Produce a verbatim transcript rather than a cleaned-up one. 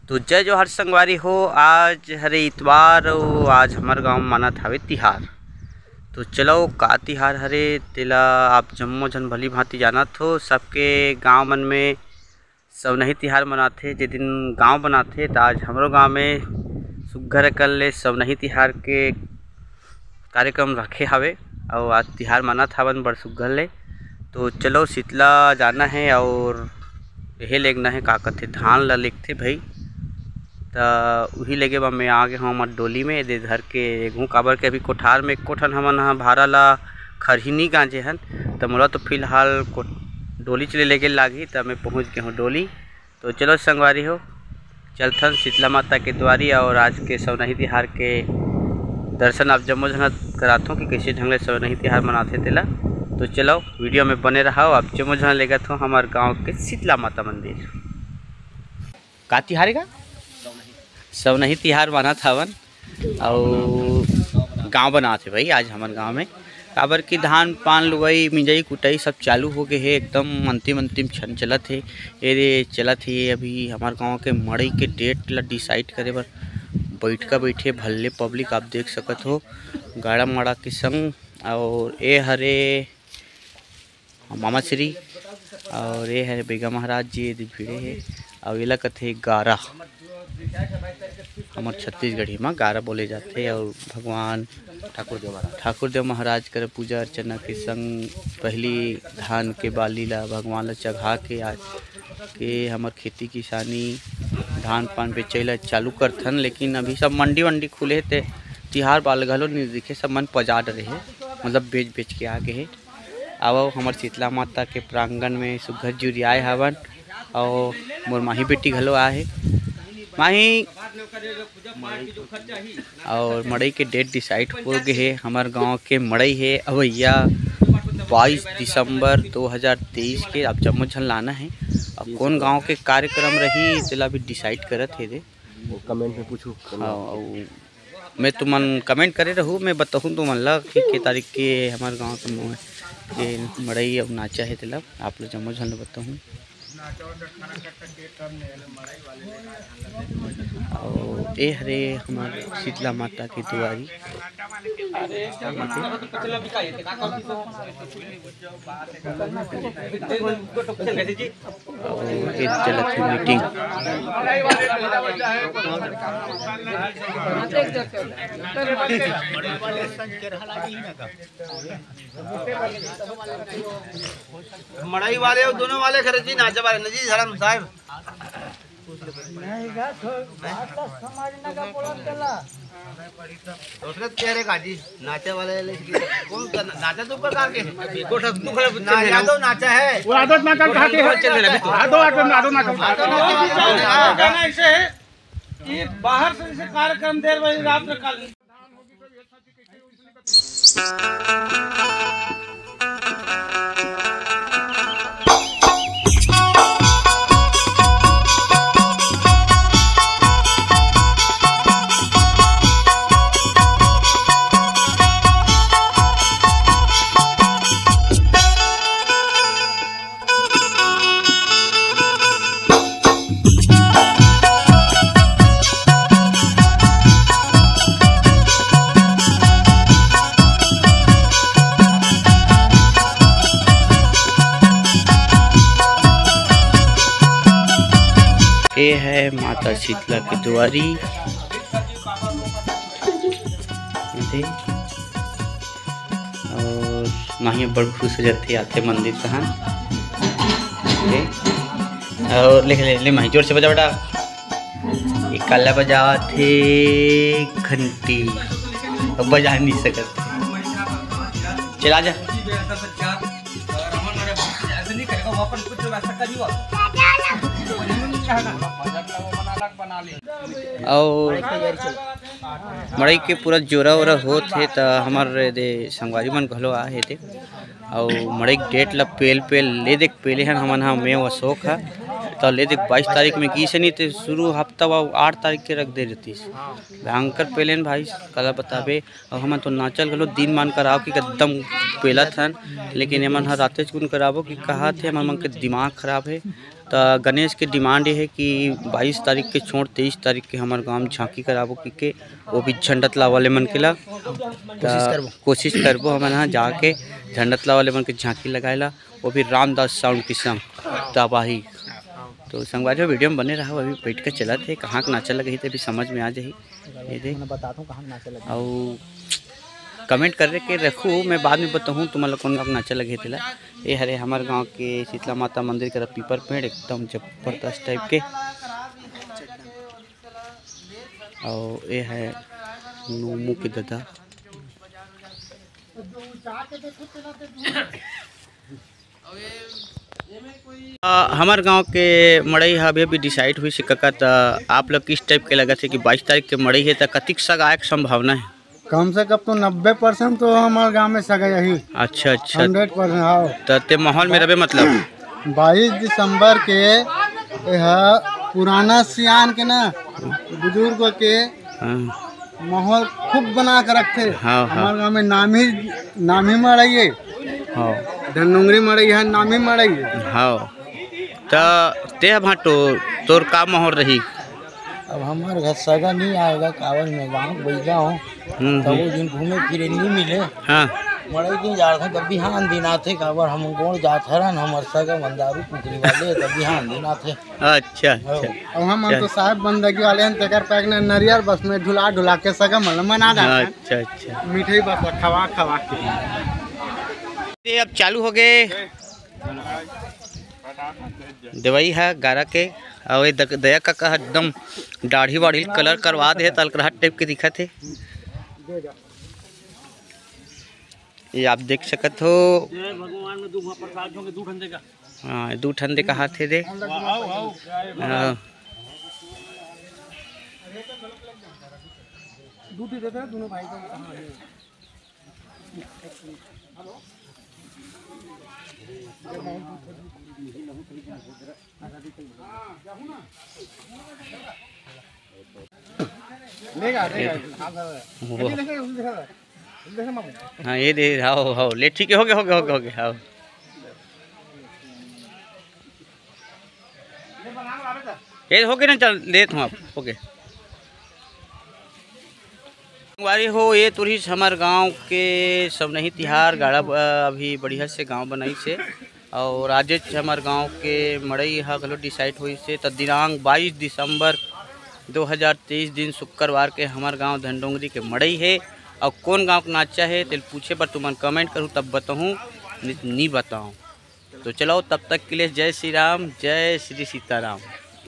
तो जय जोहार संगवारी हो, आज हरे इतवार अउ आज हमर गांव म मनात हावे तिहार। तो चलो, का तिहार हरे तेला आप जम्मो झन भली भांति जानत हो। सबके गांव मन में सवनही तिहार मनाथे। जे दिन गांव बनाथे, त आज हमरो गांव में सुग्घर अकन ले सवनही तिहार के कार्यक्रम रखे हावे अउ आज तिहार मनात हावन बड़ सुग्घर ले। तो चलो, शीतला जाना हे अउ एहे लेगना हे, का कथे, धान ला लेगथे भई, त उही लेगे बर मैं आ गे हंव हमर डोली में, दे धर के एघू, काबर के अभी कोठार में एको ठन हमन ह भारा ला खरही नी गांजे हन, त मोला तो फिलहाल को-, डोली च ले लेगे लागही, त मैं पहुंच गे हंव डोली। तो चलो संगवारी हो, चलथन शीतला माता के दुआरी अउ आज के सवनही तिहार के दर्शन आप जम्मो झन कराथों कि कइसे ढंग ले सवनही तिहार मनाथे तेला। तो चलो, वीडियो में बने रहव, आप जम्मो झन लेगत हो हमर गांव के शीतला माता मंदिर। का तिहार हे का? सवनही तिहार मनात हावन। अउ गांव बनात हे भाई आज हमर गांव में, काबर कि धान पान लुवई, मिंजई, कुटई सब चालू हो गे हे, एकदम अंतिम अंतिम क्षण चलत हे। ये रे चलत हे अभी हमर गांव के मड़ई के डेट ला डिसाइड करे बर बइठका बइठे भल्ले पब्लिक, आप देख सकत हो। गाड़ा माड़ा के संग। अउ ए हरे मामा श्री, अउ ये हरे बेगा महाराज जी, ये दे भिड़े हे, अउ एला कथे गारा। हमर छत्तीसगढ़ी म गारा बोले जाथे। अउ भगवान ठाकुर देव महाराज, ठाकुर देव महाराज कर पूजा अर्चना के संग पहिली धान के बाली ला भगवान ला चघा के आज के हमर खेती किसानी, धान पान बेचई ला चालू करथन। लेकिन अभी सब मंडी वंडी खुले हे, ते तिहार बाल घलो नइ दिखे, सब मन पजा डरे हे, मतलब बेच बेच के आ गे हे। आवव, हमर शीतला माता के प्रांगण में सुग्घर जुरियाए हावन, अउ मोर माही बेटी घलो आए हे। माही, अउ मड़ई के डेट डिसाइड हो गे हे। हमर गांव के मड़ई हे अवइया बाईस दिसंबर दो हज़ार तेईस के। आप जम्मो झन लाना हे। अब कौन गांव के कार्यक्रम रही, तेला अभी डिसाइड करत हे दे। वो कमेंट में पूछू। हाँ, अउ मैं तुमन कमेंट करे रहू, मैं बताहूँ तुमन ला कि के तारीख के हमर गांव के म-, के मड़ई अउ नाचा हे, तेला आप लोग जम्मो झन ल बताहूँ। अउ ए हरे हमर शीतला माता के दुआरी। अउ एक चलत हे मीटिंग। मड़ई वाले अउ दोनों वाले खरे जी, नाचे वाले न जी, धर्म साहब। नहीं गा, छोड़, आज तक समाज ना का बोला चला। दूसरे तेरे का जी, नाचे वाले ले, कौन सा ना-, नाचा तो ऊपर करके? कोठा तू खड़ा बच्चा ना, है ना। यादव नाचा है। वो आदत ना कर खाते हैं। चल रहा है। आदो, आदो, आदो ना कर। आदो नाचा है। गाना ऐसे है कि बाहर से जैसे कार्यक्रम देर बजे रात में काल ये है माता शीतला के दुआरी। दे। अउ माही बड़ खुश हो जाथे, आथे मंदिर तहन। दे। अउ ले, ले, ले माही, जोर से बजा बेटा। ये काला बजावत हे घंटी, अब बजा नहीं सकत। चला जा। अउ मड़ई के पूरा जोरा ओरा होत हे, त हमर दे संगवारी मन घलो आ हे ते। अउ मड़ई के डेट ल पेल पेल ले देख, पेले हन हमन ह, मैं अउ अशोक ह। त ले देख, बाईस तारीख में गीस हे नी, ते शुरू हफ्ता व आठ तारीख के रख दे रहतीस। भयंकर पेलेन भाई, काला बताबे। अउ हमन तो नाचल घलो दिन मान कराव कि एकदम पेलत हन, लेकिन एमन ह रातेच कुन कराबो कि कहात हे, हमन मन के दिमाग खराब हे। त गणेश के डिमांड ये हे कि बाईस तारीख के छोड़ तेईस तारीख के हमर गांव में झांकी कराबो कहिके, वो भी झंडत लावा ले मन के ला। त कोशिश करबो। कोशिश करबो हमन ह जाके झंडत लावा ले मन के झांकी लगाए ला, वो भी रामदास साउंड के संग तबाही। तो संगवारी हो, वीडियो में बने रहा, अभी बैठ के चलत हे, कहाँ के नाचा लगही ते अभी समझ में आ जाही। ये देख। मैं बताता हूँ कहाँ के नाचा लगही। अउ कमेंट करके रखू, मैं बाद में बताहूँ तुमन ला कौन गाँव के नाचा लगही तेला। ये हरे हमर गाँव के शीतला माता मंदिर के तरफ पीपर पेड़ एकदम जबरदस्त टाइप के। अउ ये है नोमू के ददा। अ, हमर गांव के मड़ई ह अभी अभी डिसाइड हुई से कका, त आप लोग किस टाइप के लगत हे कि बाईस तारीख के मड़ई हे त कतिक सगा आए के संभावना हे? कम से कम तो नब्बे परसेंट तो हमारे गांव में सगा यही। अच्छा, अच्छा। हंड्रेड परसेंट, हाँ। त ते माहौल में रबे मतलब? बाईस दिसंबर के यह पुराना सियान के ना, बुजुर्ग के हाँ। माहौल खूब बना के रखथे। हाँ, हाँ। हमारे गांव में नामी, नामी मड़ई है। हाँ। धनडोंगरी मड़ई है, नामी मड़ई है। हाँ। त ते ह भांटो, तोर का माहौल रही? अब हमारे घर सगा नहीं आएगा, काबर मैं गाँव बैठा हूँ। हम्म, तो हम्म। वो दिन घूमे फिरे नहीं मिले। हाँ। मड़ई दिन जात हन, तब बिहान दिन आथे, काबर हम गोड़ जात हरन, हमर सगा मन दारू कुकरी वाले, तब बिहान दिन आथे। अच्छा, अच्छा। अब हम मन तो साहेब बंदगी वाले हैं, तेकर पैक ने नरियर बस में ढुला ढुला के सगा मन मना जात हन। अच्छा, अच्छा। मिठाई बस खवा खवा के। ये अब चालू हो गए। दवाई है गारा के, अउ ये दक-, दया काका ह एकदम दाढ़ी वाढ़ी कलर करवा दे हे, त अलकरहा टाइप के दिखत हे। ये आप देख सकत हो। जय भगवान में दू प्रसाद होंगे, दू ठन देगा। हाँ, दू ठन दे कहा थे दे। आओ, आओ। हाँ। दूध दे देते हैं दोनों भाई को। लेगा, लेगा। वो। हाँ, ये दे, हाव, हाव, ले, ठीक है, हो गया, हो गया, हो गया, हो गया, हाव। ये हो गया ना, चल, लेत हूँ आप, ओके। संगवारी हो, ये तुरही हमर गांव के सबनही तिहार गाड़ा, अ, अभी बढ़िया से गांव बनाई से, और आजेच हमर गांव के मड़ई ह घलो डिसाइड होई से। त दिनांक बाईस दिसंबर दो हज़ार तेईस दिन शुक्रवार के हमर गांव धनडोंगरी के मड़ई हे, और कौन गांव के नाचा हे, तेल पूछे बर तुमन कमेंट करू, तब बताहूँ, नि-, नी बताऊँ। तो चलो, तब तक के लिए जय श्री राम, जय श्री सीताराम।